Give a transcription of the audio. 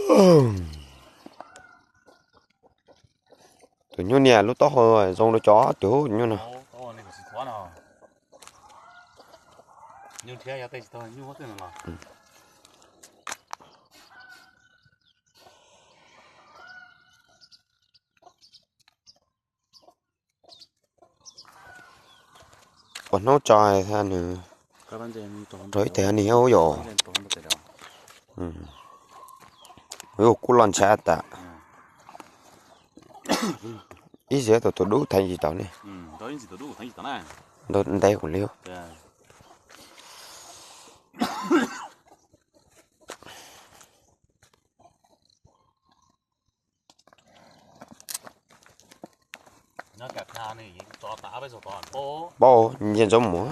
Tus nyuj niam lub taub hau zoo rau cov tus nyuj no. Ua hnub tso nws rau ib teg ni ub yom. Ua kub los ntshai tas. Ib txhia tus tus dub theej tsis tau ne. Ntev kuv li. Paub nce ntsoov mus.